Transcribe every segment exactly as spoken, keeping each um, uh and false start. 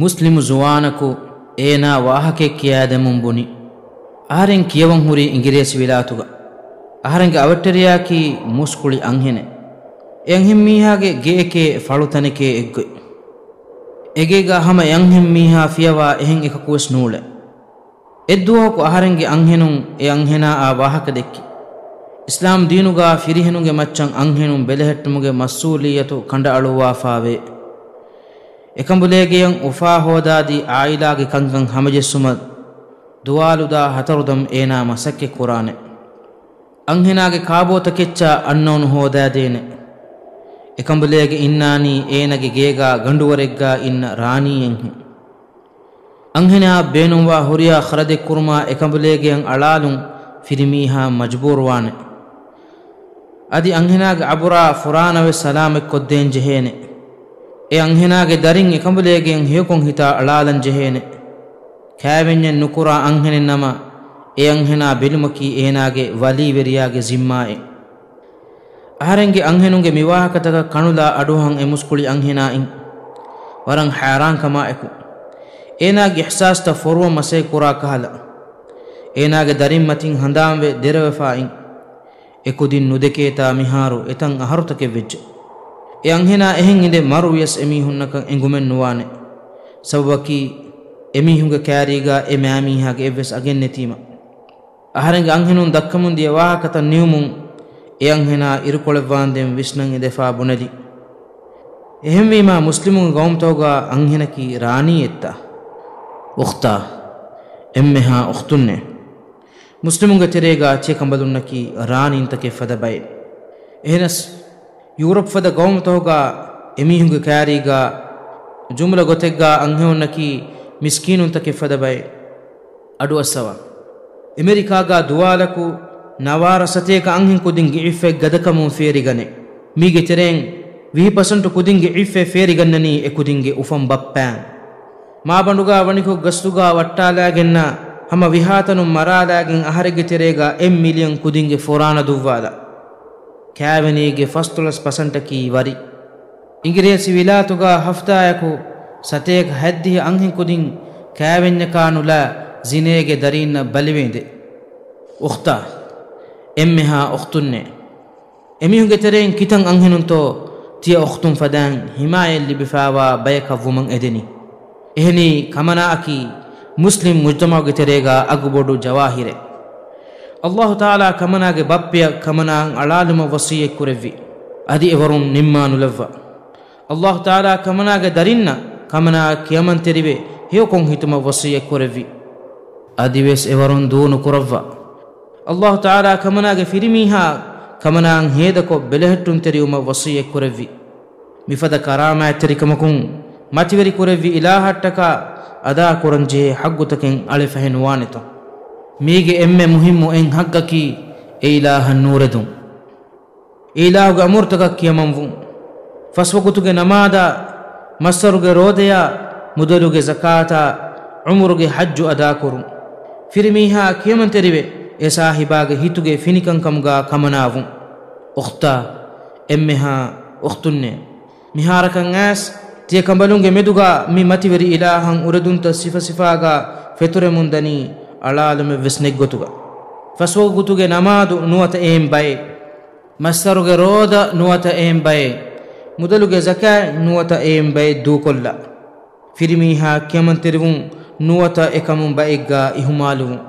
މުސްލިމު ޒުވާނަކު އޭނާ ވާހަކައެއް ކިޔާދެމުން ބުނި. އަހަރެން ކިޔަވަން ހުރީ އިނގިރޭސި ވިލާތުގަ. އަހަރެންގެ އަވަށްޓެރިޔާއަކީ މުސްކުޅި އަންހެނެއް. އެ އަންހެންމީހާގެ ގެއެކޭ ފަޅުތަނެކޭ އެއްގޮތް. އެގޭގަ ހަމަ އެ އަންހެންމީހާ ފިޔަވާ އެހެން އެކަކުވެސް ނޫޅޭ. އެއްދުވަހަކު އަހަރެންގެ އަންހެނުން އެ އަންހެނާއާ ވާހަކަ ދެއްކި. އިސްލާމް ދީނުގަ ފިރިހެނުންގެ މައްޗަށް އަންހެނުން ބެލެހެއްޓުމުގެ މަސްއޫލިއްޔަތު ކަނޑައަޅުއްވާފައިވޭ. އެކަނބުލޭގެޔަށް އުފާ ހޯދާދީ އާއިލާގެ ކަންކަން ހަމަޖެއްސުމަށް ދުވާލުދާ ހަތަރު ދަމް އޭނާ މަސައްކަތް ކުރާނެ. އަންހެނާގެ ކާބޯތަކެއްޗާ އަންނައުނު ހޯދާދޭނެ. އެކަނބުލޭގެ އިންނާނީ އޭނަގެ ގޭގާ ގަނޑުވަރެއްގާ އިންނަ ރާނީއެއްހެން. އަންހެނާ ބޭނުންވާ ހުރިހާ ޚަރަދެއް ކުރުމާ އެކަނބުލޭގެއަށް އަޅާލުން ފިރިމީހާ މަޖުބޫރުވާނެ. އަދި އަންހެނާގެ އަބުރާ ފުރާނަވެސް ސަލާމަތްކޮށްދޭން ޖެހޭނެ. އެ އަންހެނާގެ ދަރިން އެކަނބުލޭގެއަށް ހެޔޮކޮށް ހިތާ އަޅާލަން ޖެހޭނެ. ކާވެންޏެއް ނުކުރާ އަންހެނެއްނަމަ، އެ އަންހެނާ ބެލުމަކީ އޭނާގެ ވަލީވެރިޔާގެ ޒިންމާއެއް. އަހަރެންގެ އަންހެނުންގެ މިވާހަކަތަކަށް ކަނުލާ އަޑުއަހަން އެ މުސްކުޅި އަންހެނާ އިން. ވަރަށް ހައިރާންކަމާއެކު، އޭނާގެ އިޙްސާސްތައް ފޮރުވަން މަސައްކަތް ކުރާ ކަހަލަ، އޭނާގެ ދަރިން މަތިން ހަނދާންވެ ދެރަވެފާ އިން. އެ ކުދިން ނުދެކޭތާ މިހާރު އެތައް އަހަރުތަކެއް ވެއްޖެ. އެ އަންހެނާ އެހެން އިނދެ މަރުވިޔަސް އެމީހުންނަކަށް އެނގުމެއް ނުވާނެ. ސަބަބަކީ، އެމީހުންގެ ކާރީގާ އެ މާމީހާގެ އެއްވެސް އަގެއް ނެތީމަ. އަހަރެންގެ އަންހެނުން ދައްކަމުން ދިޔަ ވާހަކަތައް ނިމުމުން އެ އަންހެނާ އިރުކޮޅެއްވާންދެން ވިސްނަން އެދެފާ ބުނެލި. އެހެންވީމާ މުސްލިމުންގެ ގައުމުތަކުގާ އަންހެނަކީ ރާނީއެއްތަ؟ އުޚްތާ، އެންމެހާ އުޚްތުންނޭ. މުސްލިމުންގެ ތެރޭގާ ތިޔަކަނބަލުންނަކީ ރާނީންތަކެއް ފަދަ ބައެއް. އެހެނަސް، ޔޫރަޕް ފަދަ ގައުމުތަކުގާ އެމީހުންގެ ކާރީގާ ޖުމުލަ ގޮތެއްގާ އަންހެނުންނަކީ މިސްކީނުންތަކެއް ފަދަ ބައެއް. އަޑުއައްސަވާ. އެމެރިކާގާ ދުވާލަކު ނަވާރަ ސަތޭކަ އަންހެން ކުދިންގެ އިއްފަތް ގަދަކަމުން ފޭރިގަނެ. މީގެ ތެރެއިން ވިހި ޕަސެންޓު ކުދިންގެ އިއްފަތް ފޭރިގަންނަނީ އެ ކުދިންގެ އުފަން ބައްޕައިން. މާބަނޑުގާ ވަނިކޮށް ގަސްތުގާ ވައްޓާލާގެންނާ ހަމަ ވިހާތަނުން މަރާލާގެން އަހަރެއްގެ ތެރޭގާ އެއް މިލިއަން ކުދިންގެ ފުރާނަ ދުއްވާލާ. ކާވެނީގެ ފަސްދޮޅަސް ޕަސެންޓަކީ ވަރި. އިނގިރޭސި ވިލާތުގާ ހަފްތާއަކު ސަތޭކަ ހަތްދިހަ އަންހެން ކުދިން ކާވެންޏަކާ ނުލާ ޒިނޭގެ ދަރީންނަށް ބަލިވެ އިނދެ. އުޚްތާ، އެންމެހާ އުޚްތުންނޭ. އެމީހުންގެ ތެރެއިން ކިތަން އަންހެނުންތޯ ތިޔަ އުޚްތުން ފަދައިން ހިމާޔަތް ލިބިފާވާ ބަޔަކަށް ވުމަށް އެދެނީ؟ އެހެނީ ކަމަނާއަކީ މުސްލިމް މުޖްތަމަޢުގެ ތެރޭގާ އަގުބޮޑު ޖަވާހިރެއް. އައްލާހު ތަޢާލާ ކަމަނާގެ ބައްޕަޔަށް ކަމަނާއަށް އަޅާލުމަށް ވަޞިއްޔަތް ކުރެއްވި. އަދި އެވަރުން ނިންމާ ނުލައްވާ. އައްލާހު ތަޢާލާ ކަމަނާގެ ދަރިންނަށް ކަމަނާ ކިޔަމަންތެރިވެ ހެޔޮކޮށް ހިތުމަށް ވަޞިއްޔަތް ކުރެއްވި. އަދިވެސް އެވަރުން ދޫ ނުކުރައްވާ. އައްލާހު ތަޢާލާ ކަމަނާގެ ފިރިމީހާ ކަމަނާއަށް ހޭދަކޮށް ބެލެހެއްޓުންތެރިވުމަށް ވަޞިއްޔަތް ކުރެއްވި. މިފަދަ ކަރާމާތްތެރިކަމަކުން މަތިވެރި ކުރެއްވި އިލާހަށްޓަކާ އަދާކުރަންޖެހޭ ޙައްޤުތަކެއް އަޅެފަހެ ނުވާނެތޯ؟ މީގެ އެންމެ މުހިއްމު އެއް ޙައްޤަކީ އެ އިލާހަށް ނޫރެދުން. އެ އިލާހުގެ އަމުރުތަކަށް ކިޔަމަންވުން. ފަސްވަގުތުގެ ނަމާދާ، މައްސަރުގެ ރޯދަޔާ، މުދަލުގެ ޒަކާތާ، ޢުމުރުގެ ޙައްޖު އަދާކުރުން. ފިރިމީހާ ކިޔަމަންތެރިވެ، އެ ސާހިބާގެ ހިތުގެ ފިނިކަންކަމުގާ ކަމަނާވުން. އުޚްތާ، އެންމެހާ އުޚްތުންނޭ. މިހާރަކަށް އައިސް، ތިޔަ ކަނބަލުންގެ މެދުގާ މި މަތިވެރި އިލާހަށް އުރެދުންތައް ސިފަސިފާގާ ފެތުރެމުންދަނީ އަޅާލުމެއްވެސް ނެތްގޮތުގަ. ފަސްވަގުތުގެ ނަމާދު ނުވަތަ އެއިން ބައެއް. މައްސަރުގެ ރޯދަ ނުވަތަ އެއިން ބައެއް. މުދަލުގެ ޒަކާތް ނުވަތަ އެއިން ބައެއް ދޫކޮށްލާ. ފިރިމީހާ ކިޔަމަންތެރިވުން ނުވަތަ އެކަމުން ބައެއްގާ އިހުމާލުވުން.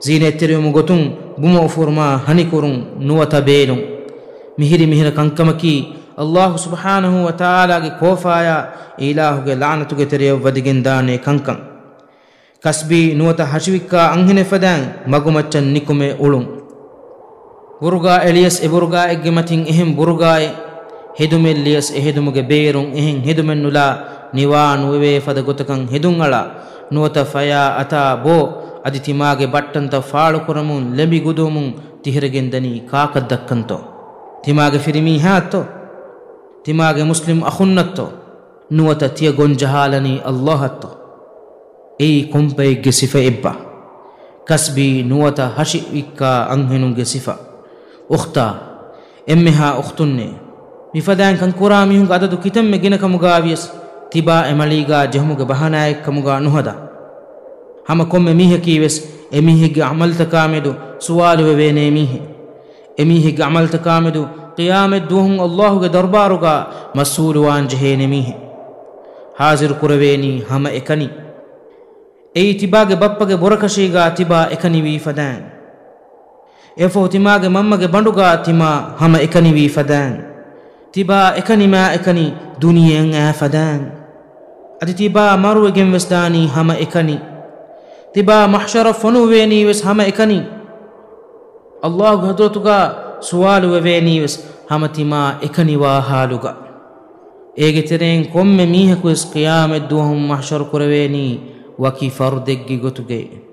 ޒީނަތްތެރިވުމުގެ ގޮތުން ބުމަ އުފުރުމާ ހަނިކުރުން ނުވަތަ ބޭލުން. މިހިރި މިހިރަ ކަންކަމަކީ، އައްލާހު ސުބްޙާނަހު ވަތަޢާލާގެ ކޯފާޔާ އެ އިލާހުގެ ލަޢުނަތުގެ ތެރެޔަށް ވަދެގެންދާނޭ ކަންކަން. ކަސްބީ ނުވަތަ ހަށިވިއްކާ އަންހެނެއް ފަދައިން މަގުމައްޗަށް ނިކުމެ އުޅުން. ބުރުގާ އެޅިޔަސް އެ ބުރުގާއެއްގެ މަތިން އެހެން ބުރުގާއެއް، ހެދުމެއް ލިޔަސް އެ ހެދުމުގެ ބޭރުން އެހެން ހެދުމެއް ނުލާ ނިވާ ނުވެވޭ ފަދަ ގޮތަކަށް ހެދުން އަޅާ، ނުވަތަ ފަޔާ އަތާ ބޯ އަދި ތިމާގެ ބައްޓަންތައް ފާޅުކުރަމުން ލެނބި ގުދުވަމުން ތިހިރެގެން ދަނީ ކާކަށް ދައްކަންތޯ؟ ތިމާގެ ފިރިމީހާއަށްތޯ؟ ތިމާގެ މުސްލިމް އަޚުންނަށްތޯ؟ ނުވަތަ ތިޔަ ގޮން ޖަހާލަނީ އައްލާހަށްތޯ؟ އެއީ ކޮންބައެއްގެ ސިފައެއްބާ؟ ކަސްބީ ނުވަތަ ހަށި ވިއްކާ އަންހެނުންގެ ސިފަ. އުޚްތާ، އެންމެހާ އުޚްތުންނޭ. މިފަދައިން ކަންކުރާ މީހުންގެ އަދަދު ކިތަންމެ ގިނަކަމުގާވިޔަސް، ތިބާ އެ މަޅީގާ ޖެހުމުގެ ބަހާނާއެއްކަމުގާ ނުހަދާ. ހަމަ ކޮންމެ މީހަކީވެސް އެމީހެއްގެ ޢަމަލުތަކާމެދު ސުވާލުވެވޭނޭ މީހެއް. އެމީހެއްގެ ޢަމަލުތަކާމެދު ޤިޔާމަތްދުވަހުން ﷲ ގެ ދަރުބާރުގާ މަސްއޫލުވާން ޖެހޭނެ މީހެއް. ޙާޟިރު ކުރެވޭނީ ހަމަ އެކަނި. އެއީ ތިބާގެ ބައްޕަގެ ބުރަކަށީގާ ތިބާ އެކަނިވީ ފަދައިން. އެފަހު ތިމާގެ މަންމަގެ ބަނޑުގާ ތިމާ ހަމަ އެކަނިވީ ފަދައިން. ތިބާ އެކަނިމާ އެކަނި ދުނިޔެއަށް އައި ފަދައިން. އަދި ތިބާ މަރުވެގެން ވެސް ދާނީ ހަމަ އެކަނި. ތިބާ މަޙްޝަރަށް ފޮނުއްވޭނީ ވެސް ހަމަ އެކަނި. ﷲ ގެ ޙަޟްރަތުގާ ސުވާލު ވެވޭނީ ވެސް ހަމަ ތިމާ އެކަނިވާ ޙާލުގަ. އޭގެ ތެރެއިން ކޮންމެ މީހަކު ވެސް ޤިޔާމަތްދުވަހުން މަޙްޝަރު ކުރެވޭނީ ވަކި ފަރުދެއްގެ ގޮތުގައި.